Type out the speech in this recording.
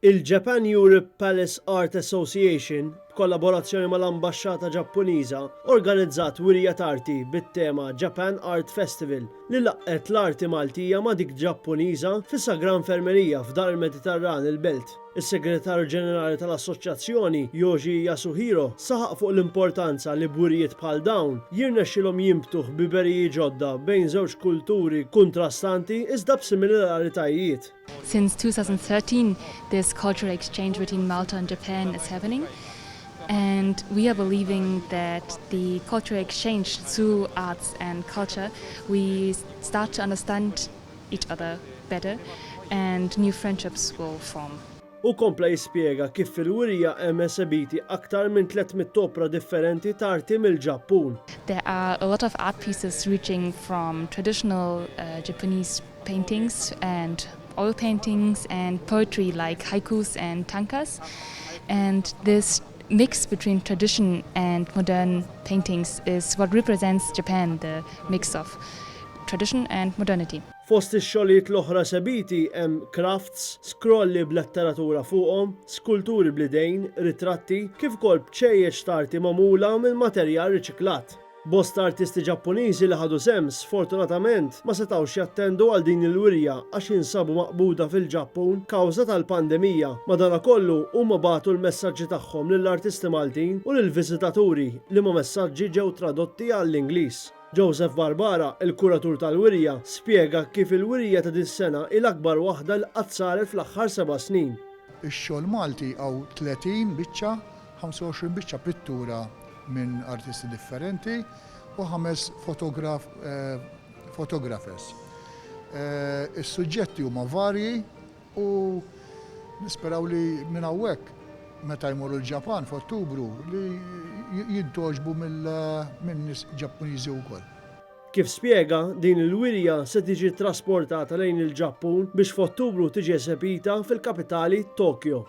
Il-Japan Europe Palace Art Association, b'kollaborazzjoni mal-Ambaxxata Ġappuniża, organizzat wirja t'arti bit-tema Japan Art Festival li laqqgħet l-arti Maltija ma' dik Ġappuniża fis-Sa Gran Fermerija f'Dar il-Mediterran, il-Belt. Is-Segretarju Ġenerali tal-Assoċjazzjoni, Yoji Yasuhiro, saħaq fuq l-importanza li b'wirjiet bħal dawn jirnexxilhom jinbtu ħbiberiji ġodda bejn żewġ kulturi kuntrastanti iżda b'similaritajiet. Since 2013, this cultural exchange between Malta and Japan is happening. And we are believing that the cultural exchange through arts and culture, we start to understand each other better and new friendships will form. U kompla jispjega kif fil-wirja hemm esebiti aktar minn 300 opra differenti ta' arti mill-Ġappun. There are a lot of art pieces reaching from traditional Japanese paintings and oil paintings and poetry like haikus and tankas. And this mix between tradition and modern paintings is what represents Japan, the mix of tradition and modernity. Fost ix-xogħlijiet l-oħra esebiti hemm crafts, skrolli b'letteratura fuqhom, skulturi bl-idejn, ritratti, kif ukoll bċejjeċ t'arti magħmula minn materjal riċiklat. Bosta artisti Ġappuniżi li ħadu sehem sfortunatament ma setgħux jattendu għal din il-wirja għax jinsabu maqbuda fil-Ġappun kawża tal-pandemija. Madanakollu huma bagħtu l-messaġġi tagħhom lill-artisti Maltin u lill-viżitaturi liema messaġġi ġew tradotti għall-Ingliż. Joseph Barbara, il-kuratur tal-wirja, spjega kif il-wirja ta' dis-sena hi l-akbar waħda li qatt saret fl-aħħar 7 snin. Ix-xogħol Malti hawn 30 biċċa, 25 biċċa pittura minn artisti differenti u ħames photographers. Is-suġġetti huma varji u nisperaw li minn hawnhekk meta jmorru l-Ġapan f'Ottubru li jintgħoġbu minn nies Ġappuniżi wkoll. Kif spjega, din il-wirja se tiġi trasportata lejn il-Ġappun biex f'Ottubru tiġi esebita fil-kapitali Tokyo.